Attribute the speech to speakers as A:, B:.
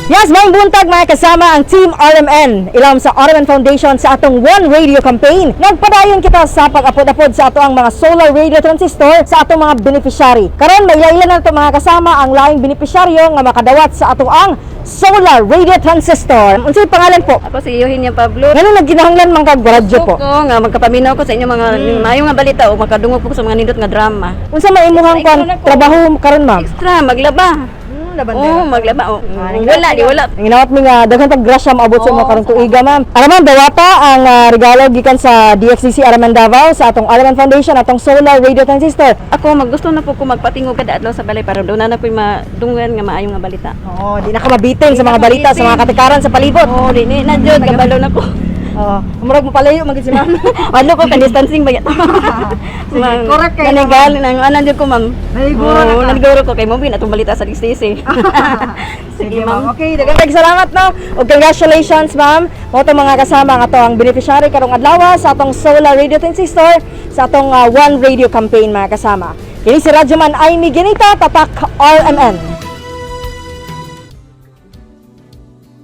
A: Yes, maayong buntag, mga kasama. Ang Team RMN ilawom sa RMN Foundation sa atong One Radio campaign. Nagpadayon kita sa pag-apod-apod sa ato ang mga solar radio transistor sa atong mga beneficiary. Karon maila-ila na to, mga kasama, ang laing benepisyaryo nga makadawat sa ato ang solar radio transistor. Unsay pangalan po?
B: Ako si Eugenia Pablo.
A: Ngano nagkinahanglan man kag radyo po?
B: Ko nga magkapaminaw ko sa inyo mga maayo nga balita o makadungog ko sa mga nindot nga drama.
A: Unsa may imuhang kwan trabaho karon, ma'am?
B: Extra maglaba. Oh, maglaba. Oh. Wala di wala.
A: Ang ginawat mi nga daghan pag grasya maabot sa mga karong tuiga, ma'am. Araman dawata ang regalo gikan sa DXDC RMN Davao sa atong RMN Foundation, atong solar radio transistor.
B: Ako maggusto na po ko magpatingog kada adlaw sa balay para doon na ko'y madunggan nga maayo nga balita.
A: Oo, di na ka mabitin sa mga balita, sa mga katikaran sa palibot.
B: Oh, di ni na jud kabalo na ko.
A: Oo, murag mo palayo man gid si ma'am.
B: Walo ko kan distancing ba.
A: Sige, correct kayo.
B: Nanigal nang anan jud ko, ma'am.
A: Naniguro na
B: Oo,
A: ka.
B: Naniguro ko kay mo bin atong balita sa DXDC.
A: Sige, ma'am. Okay, daghang salamat, no. Ug congratulations, ma'am. Mao to, mga kasama, nga to ang beneficiary karong adlaw sa atong solar radio transistor sa atong One Radio campaign, mga kasama. Kini si Radyoman Amy Ginita, Tatak RMN.